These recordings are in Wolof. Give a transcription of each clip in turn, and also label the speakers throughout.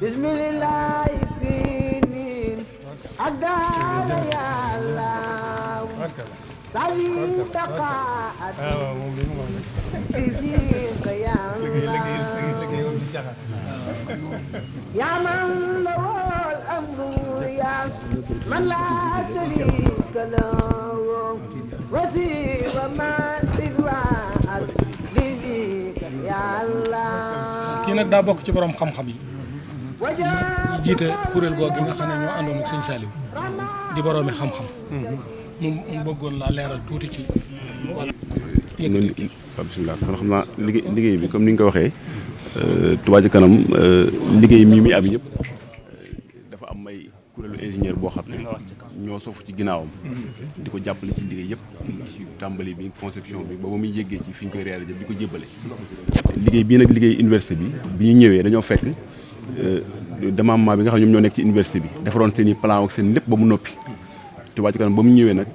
Speaker 1: bismillah fini adala ya Allah sawi taqaat fika ya Allah ya man lawal amru ya man la sharika lahu wasiwa ma siwaat lidika ya Allah.
Speaker 2: kii nag daa bokk ci borom xam-xam yi ñu jiite kuréel googu gi nga xam ne ñoo àndoon ak sëñ Saliou di boroomi xam-xam. mu bëggoon laa leeral tuuti ci wàllu.
Speaker 3: bisimilah kon xam naa liggéey bi comme ni nga ko waxee Touba Ca Kanam liggéey mii muy am yëpp dafa am ay kuréelu ingénieur boo xam ne ñoo sofu ci ginnaawam di ko jàppale ci liggéey yëpp ci tàmbali bi conception bi ba ba muy yéggee ci fi ñu koy réaliser di ko jébbale liggéey bii nag liggéey université bi ñu ñëwee dañoo fekk démembrement bi nga xam ñoom ñoo nekk ci université bi defaroon seen i plan ak seen lépp ba mu noppi Touba Ca Kanam ba mu ñëwee nag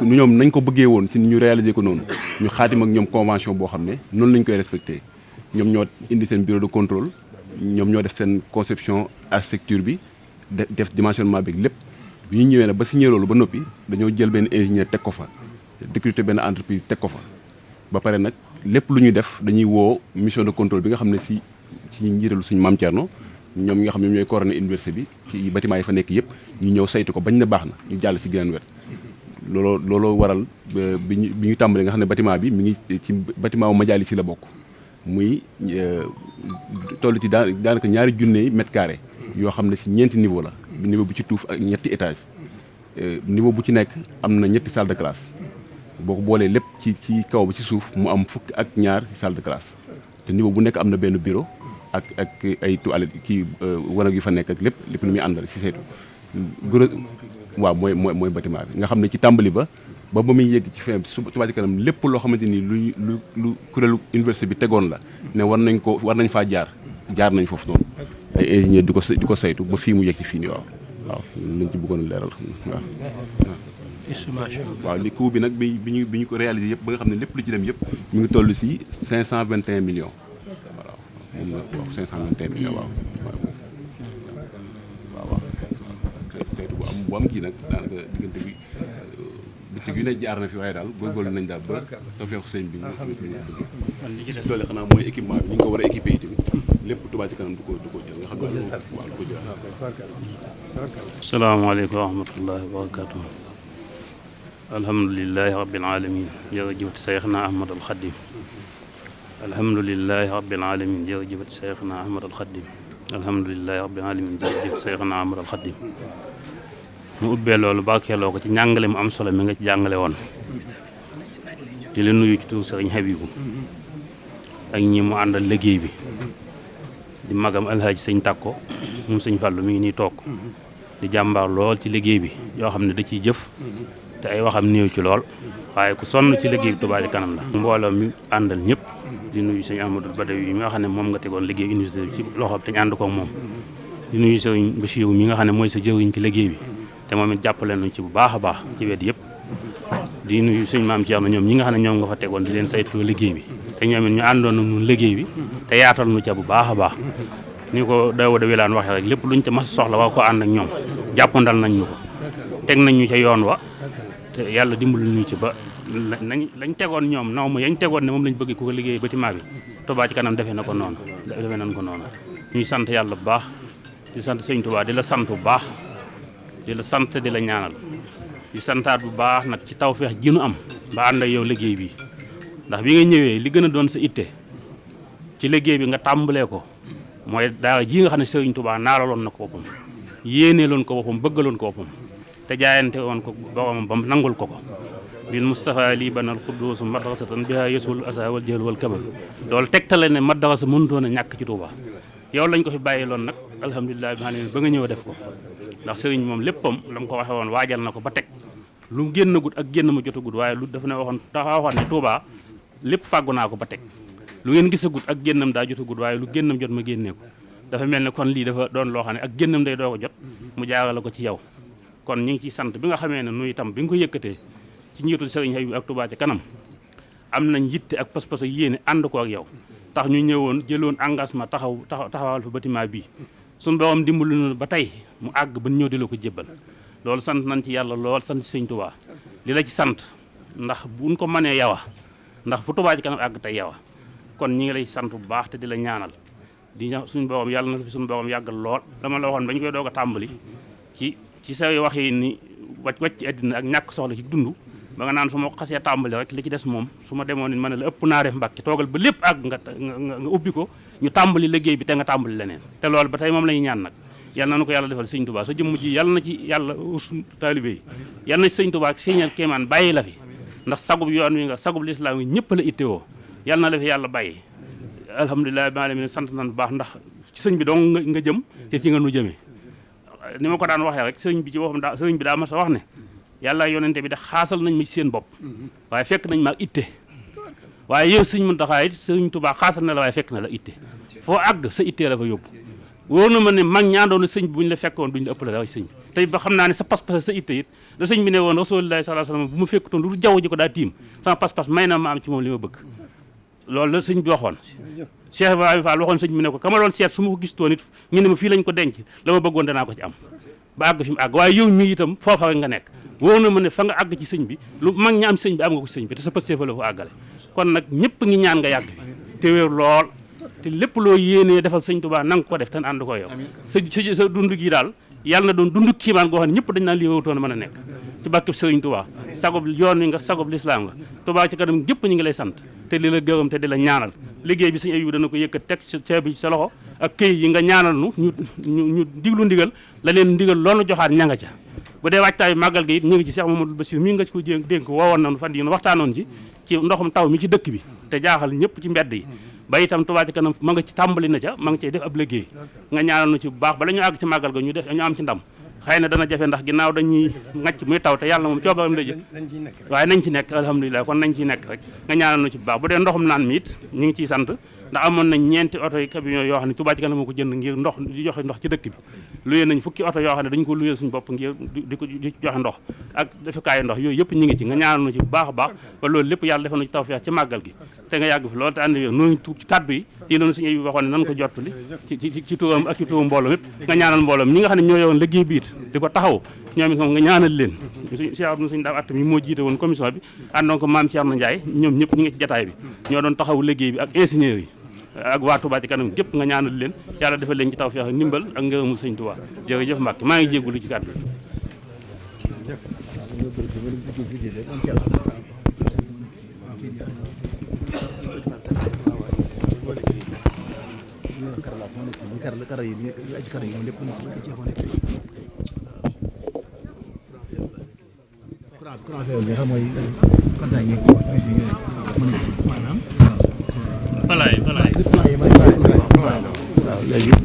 Speaker 3: ñoom nañ ko bëggee woon ci ñu réaliser ko noonu ñu xaatim ak ñoom convention boo xam ne noonu lañ koy respecté ñoom ñoo indi seen bureau de contrôle ñoom ñoo def seen conception architecture bi def dimensionnement bi lépp bi ñu ñëwee nag ba signé loolu ba noppi dañoo jël benn ingénieur teg ko fa recruter benn entreprise teg ko fa ba pare nag lépp lu ñuy def dañuy woo mission de contrôle bi nga xam ne ci njiitalu suñu Maam Thierno ñoom ñi nga xam ne ñooy coordonné université bi ci bâtiment yi fa nekk yëpp ñu ñëw saytu ko bañ na baax na ñu jàll ci geneen wet looloo waral bi ñu tàmbalee nga xam ne bâtiment bi mi ngi ci bâtiment wu Majalis si la bokk muy toll ci daanaka ñaari junney mètre carré yoo xam ne ci ñeenti niveau la niveau bu ci tuuf ak ñetti étage niveau bu ci nekk am na ñetti salle de classe boo ko boolee lépp ci kaw ba ci suuf mu am fukk ak ñaar ci salle de classe te niveau bu nekk am na benn bureau ak ay toilettes kii wanag yu fa nekk ak lépp lu muy àndal ci saytu waaw mooy bâtiment bi nga xam ne ci tàmbali ba muy yegg ci fin bi Touba Ca Kanam lépp loo xamante ni lu kuréelu université bi tegoon la ne war nañ faa jaar nañ foofu noonu ay ingénieur di ko saytu ba fii mu yegg ci fii nii waaw lañ ci bëggoon a leeral waaw li coût bi nag bi ñu ko réalisé yëpp ba nga xam ne lépp lu ci dem yëpp mu ngi toll ci 521 millions voilà moom la wax 521 millions waaw bu am kii nag daanaka diggante bi bëccëg yu ne jaar na fi waaye daal góorgóorlu nañ daal ba tawfeexu sëñ bi ñu doole xanaa mooy équipement bi ñu ngi ko war a équipé yi tamit lépp Touba Ca Kanam du ko jël nga xam ne waaw du ko jël.
Speaker 4: asalaamaaleykum wa rahmatullahi wa barakatuh alhamdulilahi rabbil alamin jërëjëf Seyxna Ahmad al Xadim alhamdulilahi rabbil alamin jërëjëf Seyxna Ahmad al Xadim alhamdulilahi rabbil alamin jërëjëf Seyxna Ahmad al Xadim mu ubbee loolu barkeeloo ko ci njàngale mu am solo mi nga ci jàngale woon di la nuyu ci tur Sëriñ Habibu ak ñi mu àndal liggéey bi di magam alhaaji sëñ Takko moom sëñ Fàllu mi ngi nii toog di jàmbaar lool ci liggéey bi yoo xam ne da ciy jëf te ay waxam néew ci lool waaye ku sonn ci liggéey bi Touba Ca Kanam la mbooloo mi àndal ñëpp di nuyu sëñ Amadou Badawi mi nga xam ne moom nga tegoon liggéey université bi ci loxoom te ñu ànd koog moom di nuyu sëñ Bachirou mi nga xam ne mooy sa jëwriñ ci liggéey bi te moom it jàppale nañ ci bu baax a baax ci wet yëpp di nuyu sëñ Maam Thierno ñoom ñi nga xam ne ñoom nga fa tegoon di leen saytu liggéey bi te ñoom it ñu àndoon ak ñun liggéey bi te yaatal nu ca bu baax a baax ni ko Daouda Wilane waxee rek lépp luñ ca mas soxla waa ko ànd ak ñoom jàppandal nañ ñu ko teg nañ ñu ca yoon wa te yàlla dimbali ñu ci ba lañ tegoon ñoom naw ma yañ tegoon ne moom lañ bëgg ku ko liggéey bâtiment bi Touba Ca Kanam defee nañ ko noonu ñuy sant yàlla bu baax di sant sëñ Touba di la sant bu baax di la sant di la ñaanal di santaat bu baax nag ci tawfeex ji nu am ba ànd ak yow liggéey bi ndax bi nga ñëwee li gën a doon sa itte ci liggéey bi nga tàmbalee ko mooy daara ji nga xam ne Sëriñ Touba naaraloon na ko boppam yéeneeloon ko boppam bëggaloon ko boppam te jaayante woon ko boromam ba nangul ko bil Mustafa lii banal xuddus madrasatan biha yesul asa wal jël wal kabal loolu tegtale ne madrasa mënutoon a ñàkk ci Touba yow lañ ko fi bàyyi loon nag alhamdulilah bi xam ne ba nga ñëw def ko ndax sëriñ moom léppam la mu ko waxee woon waajal na ko ba teg lu génn gut ak génn ma jotagut waaye lu dafa ne waxoon ne Touba lépp fàggu naa ko ba teg lu ngeen gisagut ak génnam daa jotagut waaye lu génnam jot ma génnee ko dafa mel ne kon lii dafa doon loo xam ne ak génnam day doo ko jot mu jaarale ko ci yow kon ñu ngi ciy sant bi nga xamee ne nu itam bi nga ko yëkkatee ci njiitul sëriñ Habibu ak Touba Ca Kanam am nañ yitte ak pas-pas ak yéene ànd ko ak yow tax ñu ñëwoon jëloon engagement taxawal fa bâtiment bii suñu borom dimbali na ba tey mu àgg ba ñëw di la ko jébbal loolu sant nañ ci yàlla lool sant ci sëñ Touba li la ci sant ndax buñ ko mënee yawa ndax fu Touba Ca Kanam àgg tey yawa kon ñi ngi lay sant bu baax te di la ñaanal di suñu borom yàlla na fi suñu borom yàggal lool dama la waxoon bañ koy doog a tàmbali ci say wax yi ni wàcc ci àddina ak ñàkk soxla ci dund ba nga naan su ma ko xasee tàmbali rek li ci des moom su ma demoon ni ma ne la ëpp naa def Mbàkke toogal ba lépp àgg nga ubbi ko ñu tàmbali liggéey bi te nga tàmbali leneen te loolu ba tey moom la ñuy ñaan nag yàlla na ko yàlla defal sëñ Touba sa jëmm ji yàlla na ci yàlla us taalibe yi yàlla na ci sëñ Touba feeñal kéemaan bàyyi la fi ndax sagub yoon wi nga sagub lislaam yi ñëpp la ittewoo yàlla na la fi yàlla bàyyi alhamdulilah bi alamin sant nañ bu baax ndax ci sëñ bi dong nga jëm te ci nga nu jëmee ni ma ko daan waxee rek sëñ bi ci waxam sëñ bi daa mas a wax ne yàlla yonente bi da xaasal nañ ma ci seen bopp waaye fekk nañ ma itte waaye yow sëñ Muntaxa it sëñ Touba xaasal na la waaye fekk na la itte foo àgg sa ittee la fa yóbbu wóor na ma ne mag ñaandoon sëñ bi bu ñu la fekkoon duñ la ëppale la sëñ bi tey ba xam naa ne sa pas-pas sa itte it da sëñ bi ne woon rasulillahi sallallahu alayhi wasallam bu ma fekkutoon lu jaww ji ko daa tiim sama pas-pas may na ma am ci moom li ma bëgg loolu la sëñ bi waxoon Cheikh Ibrahima Fall waxoon sëñ bi ne ko ka ma doon seet su ma ko gis toon it ñu ne ma fii lañ ko denc la ma bëggoon danaa ko ci am ba àgg fi mu àgg waaye yow mii itam foofa rek nga nekk wóor na ma ne fa nga àgg ci sëñ bi lu mag ña am sëñ bi am nga ko sëñ bi te sa pëstee fa la fa àggale kon nag ñëpp ngi ñaan nga yàgg fi te wér lool te lépp loo yéenee defal sëñ Touba na nga ko def te ànd ko yow sa dund gi daal yàlla na doon dund kiimaan goo xam ne ñëpp dañ naan lii wawutoon a mën a nekk ci barkeb sëriñ Touba sagob yoon wi nga sagob lislaam nga Touba Ca Kanam gépp ñu ngi lay sant te di la gërëm te di la ñaanal liggéey bi sëñ Ayib dana ko yëkkat teg ceeb bi ci sa loxo ak këy yi nga ñaanal nu ñu diglu ndigal la leen ndigal loolu joxaat ña nga ca bu dee waajtaayu màggal gi it ñu ngi ci Cheikh Mamadou Bassir mi nga ci ko dénk woowoon nañu fan yi waxtaanoon ci ndoxum taw mi ci dëkk bi te jaaxal ñëpp ci mbedd yi ba itam Touba Ca Kanam ma nga ci tàmbali na ca ma nga cay def ab liggéey nga ñaanal nu ci bu baax bala ñu àgg ci màggal ga ñu am ci ndam xëy na dana jafe ndax ginnaaw dañuy ngacc muy taw te yàlla moom coobaram la jë waaye nañ ci nekk alhamdulilah kon nañ ci nekk rek nga ñaanal nu ci bu baax bu dee ndoxum naan mi it ñu ngi ciy sant ndax amoon nañ ñeenti oto yi camion yoo xam ne Touba Ca Kanam moo ko jënd ngir ndox di joxe ndox ci dëkk bi luyee nañ fukki oto yoo xam ne dañu ko luyee suñu bopp ngir di joxe ndox ak defukaayu ndox yooyu yëpp ñu ngi ci nga ñaanal nu ci bu baax a baax ba loolu lépp yàlla defal na ci tawfeex ci màggal gi te nga yàgg fi loolu te ànd yo noonu tuub ci kàddu yi lii loonu suñu waxoon ne nan ko jottali ci turam ak ci turam mbooloo mépp nga ñaanal mbooloo ñi nga xam ne ñoo yowoon liggéey bi it di ko taxaw ñoom it moom nga ñaanal leen Cheikh Abdou suñu daaw att mi moo jiite woon commission bi àndoon ko maam Thierno Ndiaye ñoom ñëpp ñi ngi ci jataay bi ñoo doon taxaw liggéey bi ak ingénieurs yi ak waa Touba Ca Kanam gépp nga ñaanal leen yàlla defal leen ci tawfeex ak ndimbal ak ngërëmu sëñ Touba jërëjëf Mbacke maa ngi jéggulu ci kàddu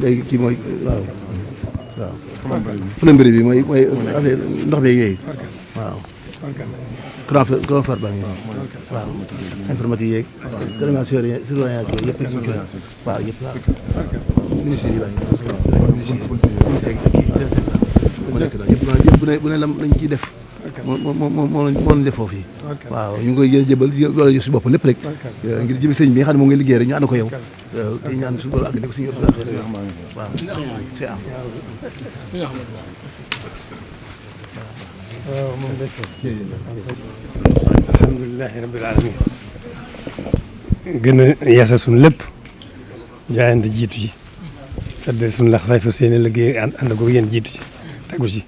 Speaker 5: léegi kii mooy waaw plomberie bi mooy affaire ndox beeg yooyu waaw grand fer baa ngi waaw informatique yeeg surveillance yooyu yëpp waaw yëpp waaw ministère yi baa ngi bu ne lañ ciy def moo lañ def foofu yi waaw ñu ngi koy jëbal loolu si bopp lépp rek ngir jëmi sëñ bi nga xam ne moom ngay liggéey rek ñu ànd ko yow te ñaan su loolu àgg ne ko suñu waaw c'est am
Speaker 6: alhamdulilahi rabbil alamin gën a yeesal suñu lépp jaayante jiitu ci fedde suñu lax say fa seeni liggéey ànd ko yéen jiitu ci tegu ci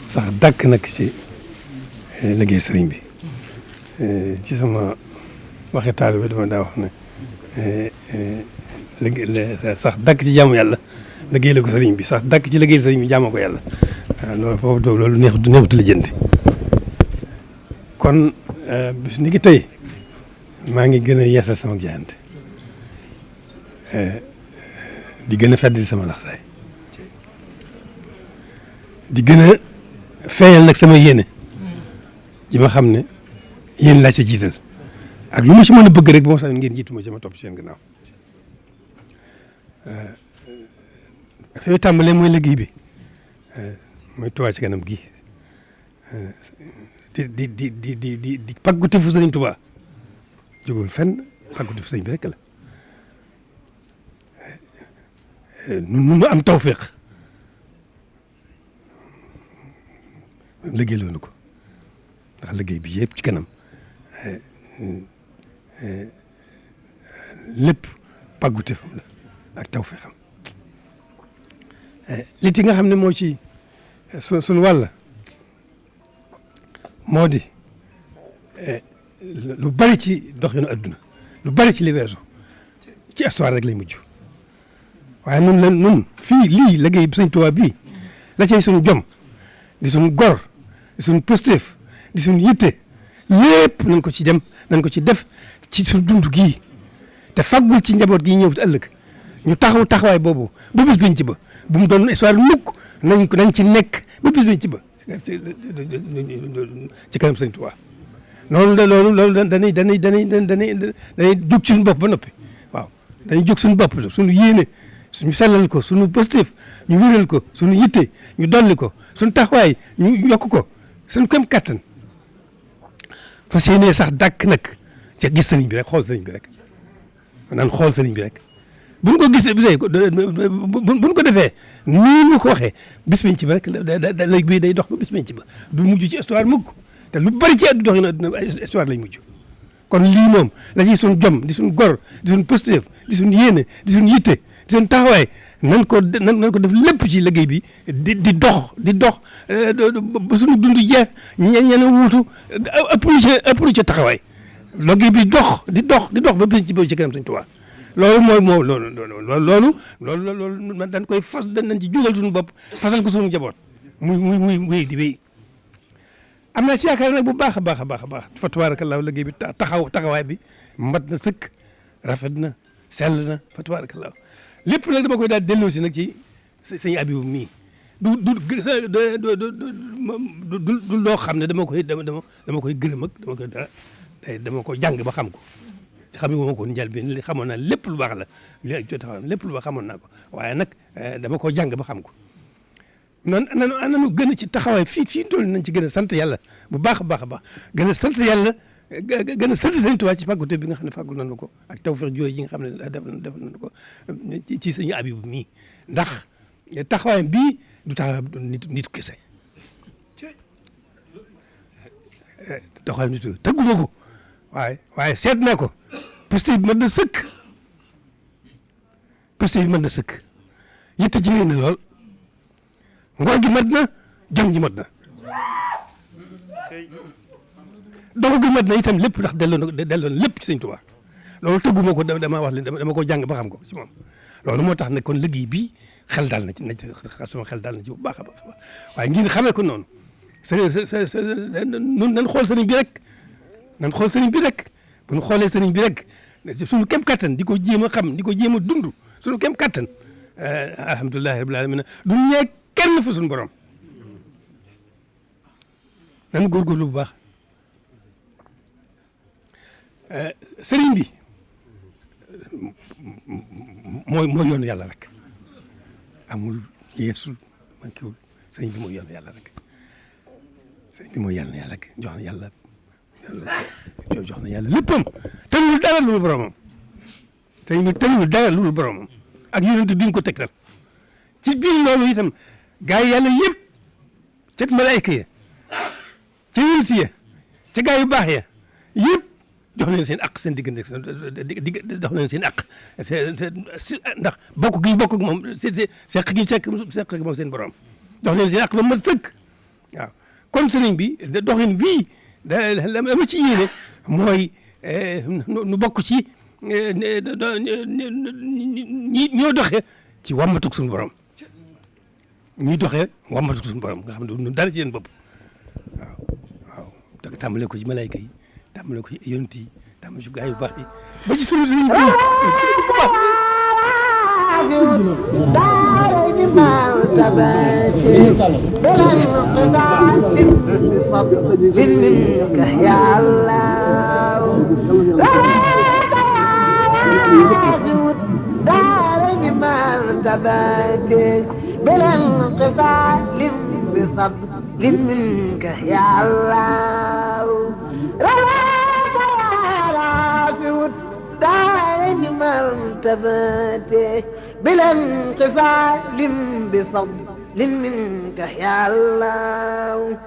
Speaker 6: sax dàkk nag ci liggéey sëriñ bi ci sama waxi taalibe dama daa wax ne liggéey sax dàkk ci jaamu yàlla liggéey la ko sëriñ bi sax dàkk ci liggéey sëriñ bi jaamoo ko yàlla waaw loolu foofu loolu neexut lijjanti kon bis ni ki tey maa ngi gën a yeesal sama jaayante di gën a feddali sama laxsaay di gën a feeñal nag sama yéene ji ma xam ne yéen laa ca jiital ak lu ma ci mën a bëgg rek ba ma sax ngeen jiitu ma ci ma topp seen gannaaw fi tàmbalee mooy liggéey bi mooy Touba Ca Kanam gi di pàggu te fu Sëriñ Touba jógul fenn fàggu def sëñ bi rek la nun nu am tawféex liggéey loonu ko ndax liggéey bi yëpp ci kanam lépp pàggute fam la ak tawféexam li ci nga xam ne moo ci suñu wàll moo di lu bari ci doxinu adduna lu bari ci li weesu ci histoire rek lay mujj waaye nun fii lii liggéey bi Sëñ Tuubaa bii la cay suñu jom di suñu gor di suñu positif di suñu yitte lépp nañ ko ci dem nañ ko ci def ci suñu dund gii te faggul ci njaboot gi ñëw ëllëg ñu taxaw taxawaay boobu ba bis biñ ci ba bu mu doon histoire mukk nañ ci nekk ba bis biñ ci ba ci kanam Sëñ Tuubaa loolu dañuy jóg suñu bopp ba noppi waaw dañuy jóg suñu bopp suñu yéene suñu sellal ko suñu positif ñu wéral ko suñu yitte ñu dolli ko suñu taxawaay ñu yokk ko suñu kem kattan fas yéene sax dàkk nag ci gis sëriñ bi rek xool sëriñ bi rek naan xool sëriñ bi rek buñ ko gisee buñ ko defee nii mu ko waxee bis biñ ci ba rek léegi bii day dox ba bis biñ ci ba du mujj ci histoire mukk te lu bari ci àdduna dox na àdduna histoire lañ mujj kon lii moom la ciy suñu jom di suñu gor di suñu positif di suñu yéene di suñu yitte di suñu taxawaay nan ko def lépp ci liggéey bi di dox ba suñu dund jeex ñeneen wuutu ëpp lu ci taxawaay liggéey bi di dox ba bis ci ba ci kanam Sëñ Tuubaa loolu man dañ koy fas dañ ci jugal suñu bopp fasal ko suñu njaboot muy di wéy am naa ci yaakaar nag bu baax a baax a baax a baax fa tabaarakallaa liggéey bi taxawaay bi mat na sëkk rafet na sell na fa tabaarakallaa lépp nag dama koy daal delloo si nag ci sëñ Abibu mii du loo xam ne dama koy gërëm ak dama ko jàng ba xam ko xam nga ma ko njël bi li xamoon naa lépp lu baax la li jot a lépp lu baax xamoon naa ko waaye nag dama ko jàng ba xam ko nanu gën a ci taxawaay fii toll nañ ci gën a sant yàlla bu baax a baax a baax gën a sant yàlla gën a sant Sëñ Tuubaa ci fàggute bi nga xam ne fàggul nañu ko ak tawfeex jure yi nga xam ne def nañu ko ci Sëñ Abibu mii ndax taxawaayam bii du taxawaay nit kese taxawaayam nit tëgguma ko waaye seet naa ko posté bi mën na sëkk yitte ji réy na lool ngor gi mat na jom ji mat na dox gi mat na itam lépp ndax delloo lépp ci Sëñ Tuubaa loolu tëgguma ko dama wax leen dama ko jàng ba xam ko ci moom loolu moo tax ne kon liggéey bi xel daal na ci sama xel daal na ci bu baax a baax waaye ngeen xamee ko noonu nun nan xool sëriñ bi rek bu ñu xoolee sëriñ bi rek suñu kem kattan di ko jéem a xam di ko jéem a dund suñu kem kattan alhamdulilahi rabbil alamin du ñee kenn fa suñu borom nan góorgóorlu bu baax sëriñ bi mooy yoonu yàlla rek amul yeesul man kiwul sëriñ bi mooy yoonu yàlla rek sëriñ bi mooy yàlla rek jox na yàlla léppam tënul dara lu boromam sëriñ bi tënul dara lu boromam ak yonent bi ñu ko tegtal ci biir loolu itam gaa yi yàlla yëpp ca malaayka ya ca yonent ya ca gaa yu baax ya yëpp jox leen seen aq seen diggante jox leen seen aq ndax bokk gi bokk ak moom seq moom seen borom jox leen seen aq ba mat sëkk waaw kon sëriñ bi doxin bii la ma ci yéene mooy nu bokk ci ñoo doxee ci wàmmatuk suñu borom ñuy doxee wàmmatuk suñu borom nga xam ne dara ci yéen bopp waaw tàmbale ko ci malayka yi tàmbale ko ci yonent yi tàmbale ci gaa yu baax yi ba ci sunu sëriñ bi bu baax
Speaker 1: بلا انقطاع بفضل منك يا الله رواك يا رافع المرتبات بلا انقفال بفضل منك يا الله